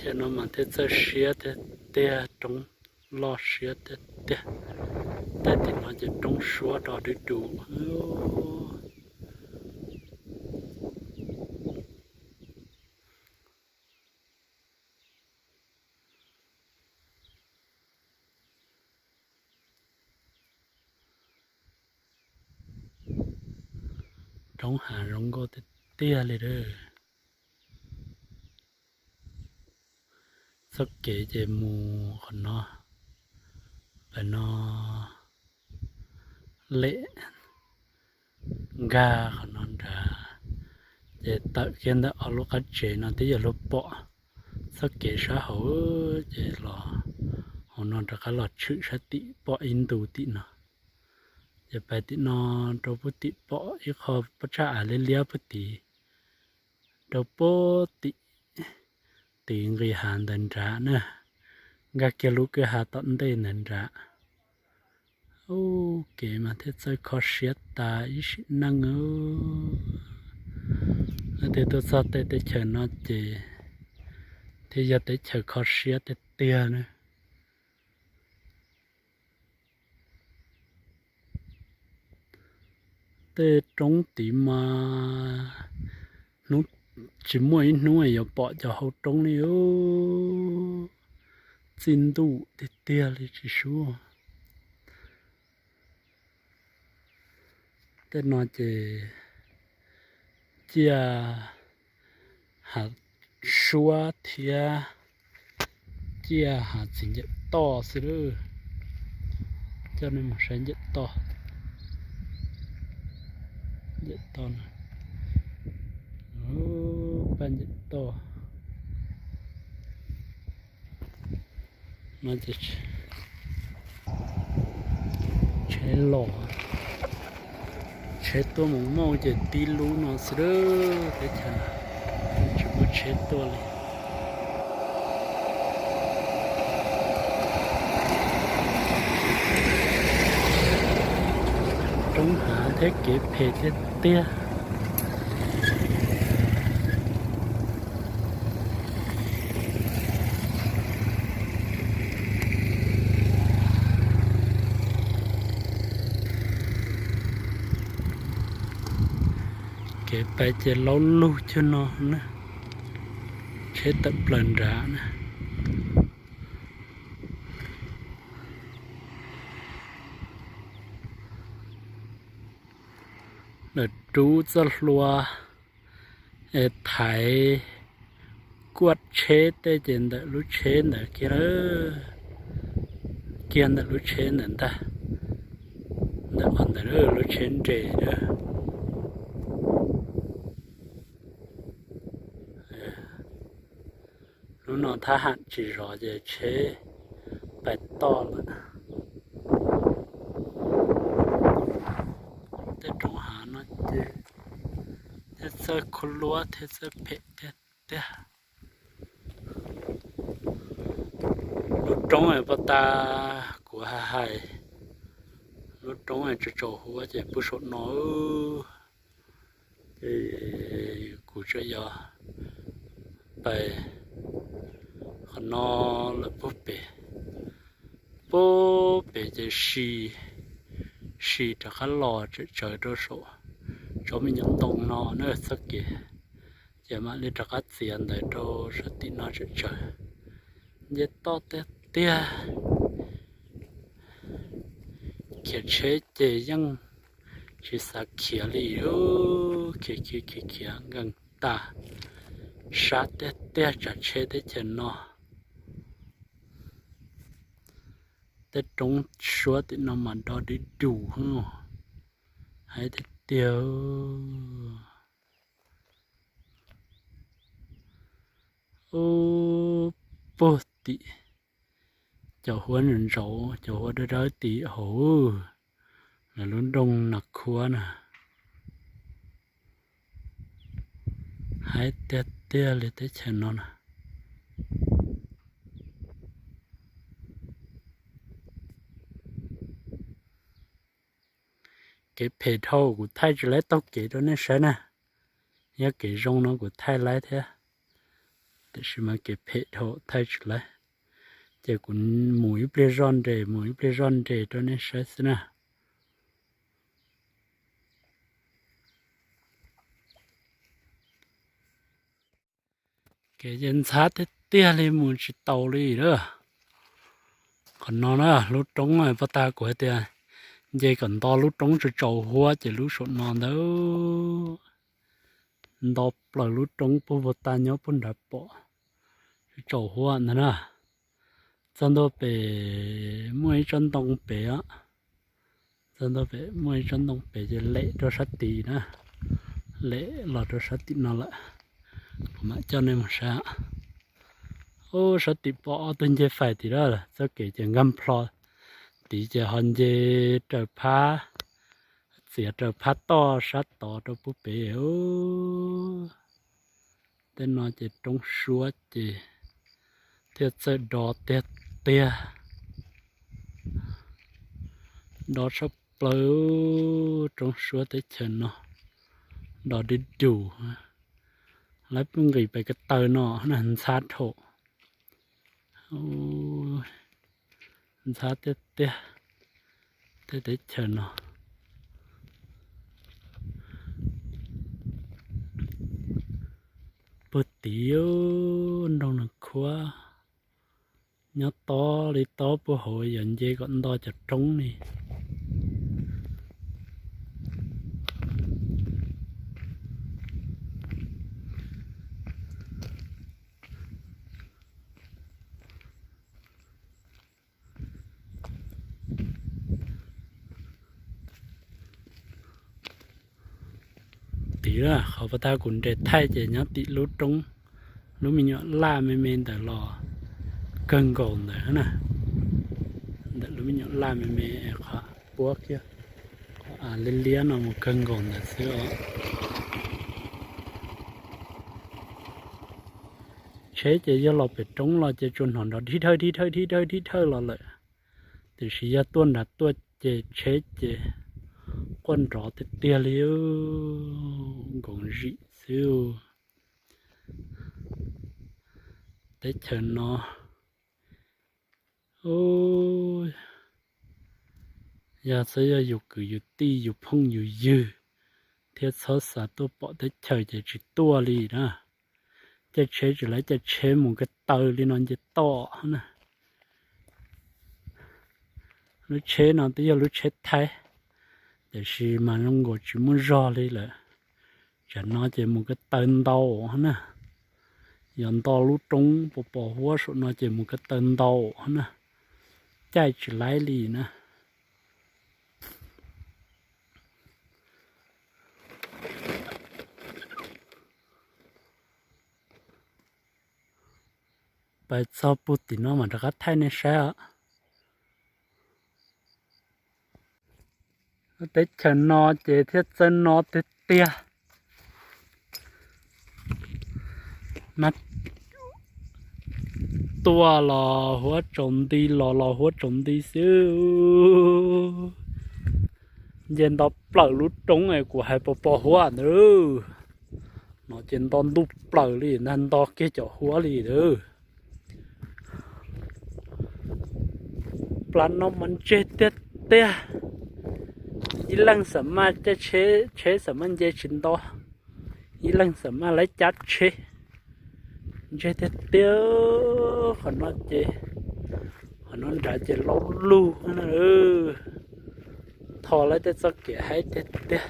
Ces no mas thiaj txawj siab tiag tiag, roob loj siab tiag tiag. Tej tim no ces roob suab do dub dus. Roob hav zoo nkauj tiag tiag li lawm. Txoj kev ces mus qhov no, pem no, lem nkag qhov no nrad, ces tawm kiag ntawm ob lub qab tsev no twb yuav luag pom txoj kev sab hauv, ces los hauv no rov qab los tshwm sab tim pom ib ntu tim no. Ces pais tim no rau puag tim pom ib qho pob tsag av liab liab puag tid, rau puag tim, tim nqis hav ntawd nrad na, nkag kiag lub kwj ha tom ntej ntawd nrad. Ub, kev mas thiaj txawj kho siab tas ib sim neej. Leej twg tuaj txog tej teb chaws no ces thiaj yog teb chaws kho siab tiag tiag na. Tej roob tid mas hnub, tsis muaj ib hnub yuav pom cov hau roob li, txij ntuj tiag tiag li tsis sub. Tej no ces ciaj hav suab thiab ciaj hav txiv ncaim toj xwb lawm. Coj nej mus saib ncaim toj, ncaim toj, paj ncaim toj no ces tsheb los, tsheb tuaj mus mauj ces tib lub no xwb lawm, teb chaws tsis muaj tsheb tuaj li. Roob hav thiab kev phem tiag tiag. Kev pais ces laub lug cuag no na, tsheb tawm plaws nrad na. Lawv rub txoj hlua es thaiv kuaj tsheb tej ces ntawm lub tsheb ntawd kiag, kiag ntawm lub tsheb ntawd ntag, ntawm qhov ntawd lub tsheb nres a. Hnub no thab ham tsis zov ces tsheb pais toj lawm. Tej roob hav no ces thiaj txawj khuv luab thiab txawj phem tiag tiag. Lub roob pov tas kuv hais, lub roob tsaus tsaus huab ces pw saum no. Ces kuv tseem yog pais qhov no lawm puag pem, puag pem ces si, si rov qab los tsawm tsawv rau saum tsob me nyuam ntoo no na txoj kev, ces mam li rov qab txiav ntawd rau sab tim no tsawm tsawv. Nce toj tiag tiag. Khiav tsheb ces yeej tsis xav khiav li, khiav khiav khiav khiav nkees tas. Sab tiag tiag tsav tsheb teb chaws no. Tej roob suab tim no mas do dub dus, haib tiag tiag. Ub, puag tim cov huab ntsaus, cov huab dawb dawb tim hauv lawv lub nroog Nas Khuab na. Haib tiag tiag li teb chaws no na. Kev phem dhau kuv thaij tsis laib taug kev rau nej saib na. Yog kev zoo no kuv thaij laib thiab. Tiam sis mas kev phem dhau thaij tsis laib, ces kuv mus ib pliag zoj nres mus ib pliag zoj nres rau nej saib xwb na. Kev ces ntxhab tiag tiag li mus tsis taus li lawm. Qhov no na lub roob pog tag kuv hais tias nce kom nto lub roob tsaus tsaus huab ces lub saum no ntawd nto plaws lub roob puag pog tag nyob puag nrad pom tsaus tsaus huab ntag na. Txog ntua pem muaj ib tsob ntoo pem, txog ntua pem muaj ib tsob ntoo pem ces lem rau sab tid na, lem los rau sab tim no lawm. Kuv mam coj nej mus saib. Ub, sab tim pom ob tug ncej fais tim lawm, txoj kev ces nkag nplho tid ces ho nce raws phab, txiav raws phab toj sab tod rau puag pem. Tej no ces roob suab ces thiaj txawj do tiag tiag. Do tshaj plaws, roob suab teb chaws no do dib dus. Lawv pheej nqis pem ko taw no na, ntxhab dhau, ntxhab tiag tiag. Tej teb chaws no puag tid nroog Nag Khuab, nyob tob li tob puag hauv, yog nce kom nto cov roob li. Tim qhov pog tag kuv nres thaij ces nyob tim lub roob, lub me nyuam laj me me ntawd los kawg nkaus ntawd na. Ntawm lub me nyuam laj me me, qhov puab kiag, qhov av liab liab no mus kawg nkaus ntawd xwb os. Tsheb ces yog los pem roob los ces tsuas hnov nrov dhib dhawj dhib dhawj dhib dhawj dhib dhawj los lawm, tiam sis yog tuaj nrad tuaj ces tsheb ces quaj nrov tiag tiag li, nkoos zim xwb. Teb chaws no, yog xwb yog yus kwv yus tij yus phooj yus ywg thiab txhob xav tuaj pom teb chaws ces tsis tuaj li na. Caij tsheb tsis laib, caij tsheb mus ko taw li no nce toj na. Lub tsheb no twb yog lub tsheb Thaib, tiam sis mas zoo nkaus tsis muaj zog li lawm. Tsam no ces mus ko taw ntau na, yog nto lub roob pos pos huab saum no ces mus ko taw ntau na, caij tsis laib li na. Pais txog puag tim no mam rov qab thaij nej saib. Teb chaws no ces thiaj txawj no tiag tiag. Mas tuaj los huab tsaus nti, los los huab tsaus nti xwb. Nce nto plaws lub roob es kuv hais pos pos huab ntawd no ces nto ntuj plaws li ntag, nto kiag cov huab li ntawd. Plas no mas ntseg tiag tiag. Ib leeg xam maj caij tsheb, tsheb xam maj nce tsis nto, ib leeg xam maj laib cab tsheb. Ntseg tiag tiag. Qhov no ces, qhov no nrad ces laub lug na. Tho lawv tej txoj kev haib tiag tiag.